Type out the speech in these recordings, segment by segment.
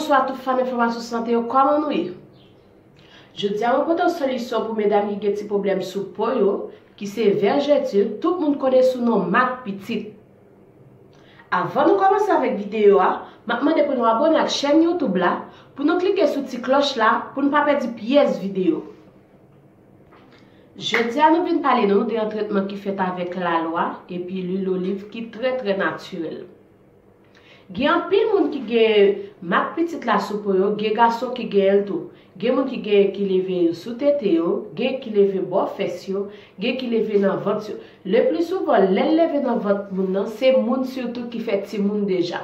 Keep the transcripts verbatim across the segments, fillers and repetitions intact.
Bonswa tout fan enfòmasyon sante yo, kòman nou ye? Jodi a mwen pote yon solisyon pou medam ki gen ti pwoblèm sou po yo, ki se vèjetil, tout moun konnen sou non mak pitit. Avan nou kòmanse avèk videyo a, m ap mande pou nou abòne ak chèn YouTube la, pou nou klike sou ti klòch la, pou nou pa pèdi pyès videyo. Jodi a nou vin pale nou de yon tretman ki fèt avèk lalwa epi lwil oliv ki trè trè natirèl. Gen anpil moun ki gen mak pitit la sou po yo, gen gason ki genyen l tou. Gen moun ki genyen ki leve yo sou tete yo, gen ki leve bò fès yo, gen ki leve nan vant yo. Le pli souvan, lè l leve nan vant moun nan, se moun sitou ki fè timoun deja.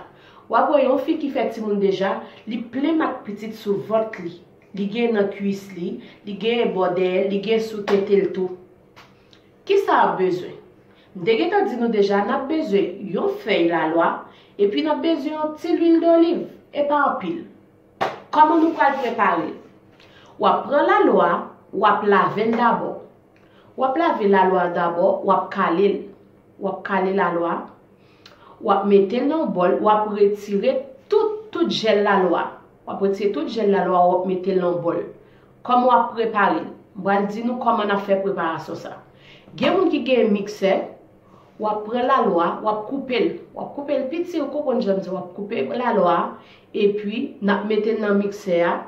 W ap wè yon fi ki fè timoun deja, li plen mak pitit sou vant li. Li gen nan kwis li, li gen bò dèyè, li gen sou tete l tou. Kisa w ap bezwen? M te gentan di nou deja, n ap bezwen yon fèy lalwa, epi n ap bezwen yon ti lwil doliv, e pa anpil. Kòman nou pral prepare l? W ap pran lalwa, w ap lave l dabò. W ap lave lalwa dabò, w ap kale l. W ap kale lalwa, w ap mete l nan yon bòl, w ap retire tout, tout jèl lalwa. W ap retire tout jèl lalwa, w ap mete l nan yon bòl. Kòman w ap prepare l? M pral di nou kòman n ap fè preparasyon sa. Gen moun ki gen miksè, w ap pran lalwa, w ap koupe l. W ap koupe l piti, ou konprann jan m di, w ap koupe lalwa, epi n ap mete l nan miksè a.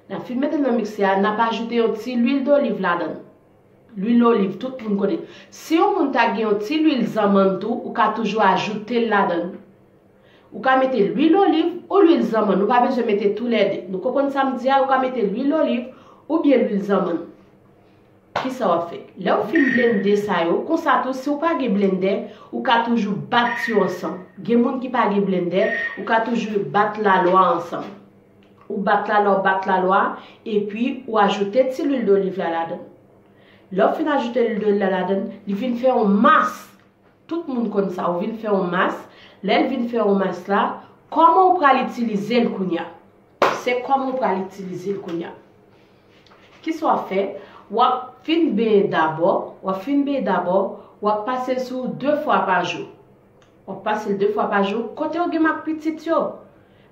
N ap fin mete l nan miksè a, n ap ajoute yon ti lwil doliv ladan l. Lwil oliv, tout moun konnen. Si yon moun ta gen yon ti lwil zanmann tou, ou ka toujou ajoute l ladan l. Ou ka mete lwil oliv ou lwil zanmann, ou pa bezwen mete toulède. Nou konprann sa m di a, ou ka mete lwil oliv oubyen lwil zanmann. Kisa w ap fè? Lè w fin blende sa yo, konsa tou, si w pa gen blendè, ou ka toujou bat yo ansanm. Gen moun ki pa gen blendè, ou ka toujou bat lalwa ansanm. Ou bat lalwa, ou bat lalwa, epi ou ajoute ti lwil doliv la ladan. Lè w fin ajoute lwil doliv la ladan, li vin fè yon mas. Tout moun konn sa, ou vin fè yon mas. Lè l vin fè yon mas la, kòman w pral itilize l kounye a? Se kòman w pral itilize l kounye a. Kisa w ap fè? W ap fin benyen dabò, w ap fin benyen dabò, w ap pase l sou de fwa pa jou. W ap pase l de fwa pa jou, kote yo gen mak pitit yo.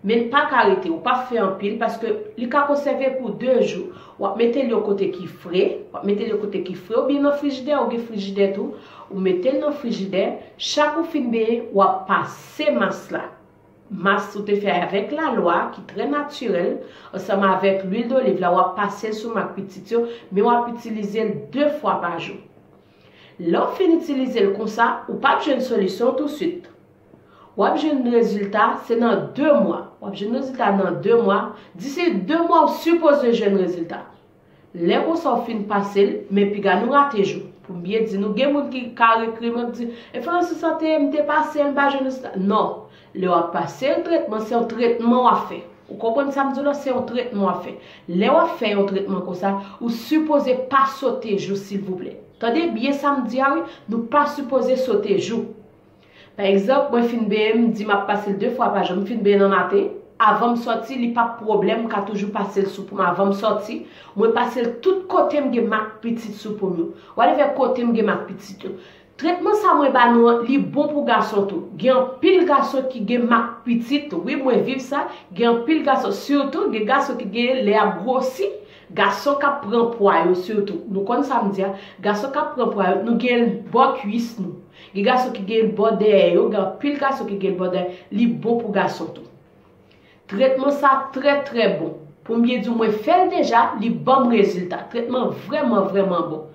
Men l pa ka rete, ou pa fè anpil, paske li ka konsève pou de jou. W ap mete l yon kote ki fre, w ap mete l yon kote ki fre, oubyen nan frijidè, ou gen frijidè tou, ou mete l nan frijidè, chak ou fin benyen, w ap pase mas la. Mas ou te fè avèk lalwa, ki trè natirèl, ansanm avèk lwil doliv la, w ap pase l sou mak pitit yo, men w ap itilize l de fwa pa jou. Lè w fin itilize l konsa, ou p ap jwenn solisyon tousuit. W ap jwenn rezilta, se nan de mwa. W ap jwenn rezilta nan de mwa. Disi de mwa, ou sipoze jwenn rezilta. Lè konsa, ou fin pase l, men piga nou rate jou. Pou m byen di nou, gen moun ki ka ekri m, ap di, "Enfòmasyon sante, m te pase l, m pa jwenn rezilta." Non. Lè w ap pase l tretman, se yon tretman w ap fè. Ou konprann sa m di w la? Se yon tretman w ap fè. Lè w ap fè yon tretman konsa, ou sipoze pa sote jou, silvouplè. Tande byen sa m di a, wi, nou pa sipoze sote jou. Pa egzanp, mwen fin benyen, m di m ap pase l de fwa pa jou, m fin benyen nan maten, avan m sòti, li p ap pwoblèm, m ka toujou pase l sou po m avan m sòti, mwen pase l tout kote m gen mak pitit sou po m yo. Whatever kote m gen mak pitit yo. Tretman sa mwen ba nou an, li bon pou gason tou. Gen anpil gason ki gen mak pitit, wi, mwen viv sa. Gen anpil gason, sitou gen gason ki gen lè y ap gwosi, gason k ap pran pwa yo sitou. Nou konn sa m di a, gason k ap pran pwa yo, nou gen l bò kwis nou. Gen gason ki gen l bò dèyè yo, gen anpil gason ki gen l bò dèyè. Li bon pou gason tou. Tretman sa trè, trè bon. Pou m byen di w, mwen fè l deja, li ban m rezilta. Tretman vrèman, vrèman bon.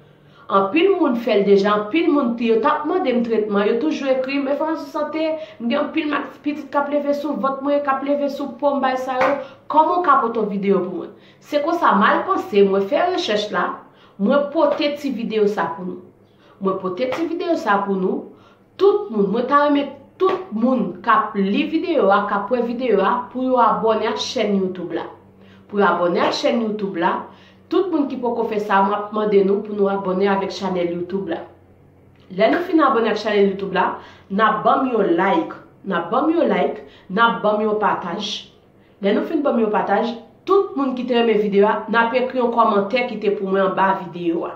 Anpil moun fè l deja, anpil moun ki yo t ap mande m tretman, yo toujou ekri m, "Enfòmasyon sante, m gen anpil mak pitit k ap leve sou vant mwen, k ap leve sou po m, bay sa yo. Kòman w ka pote yon videyo pou mwen?" Se konsa, m al panse, mwen fè rechèch la, mwen pote ti videyo sa pou nou. Mwen pote ti videyo sa pou nou. Tout moun, mwen ta renmen tout moun k ap li videyo a, k ap wè videyo a, pou yo abòne ak chèn YouTube la. Pou yo abòne ak chèn YouTube la. Tout moun ki poko fè sa, m ap mande nou pou nou abòne avèk chanèl YouTube la. Lè nou fin abòne ak chanèl YouTube la, n ap ban m yon like. N ap ban m yon like, n ap ban m yon pataj. Lè nou fin ban m yon pataj, tout moun ki te renmen videyo a, n ap ekri yon kòmantè kite pou mwen anba videyo a.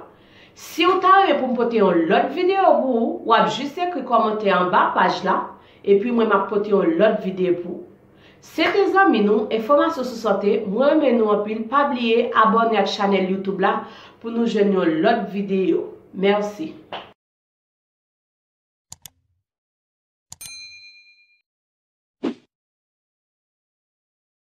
Si w ta renmen pou m pote yon lòt videyo pou ou, w ap jis ekri kòmantè anba paj la, epi mwen m ap pote yon lòt videyo pou ou. Se te zanmi nou, enfòmasyon sou sante, mwen renmen nou anpil, pa bliye abòne ak chanèl YouTube la pou nou jwenn yon lòt videyo. Mèsi.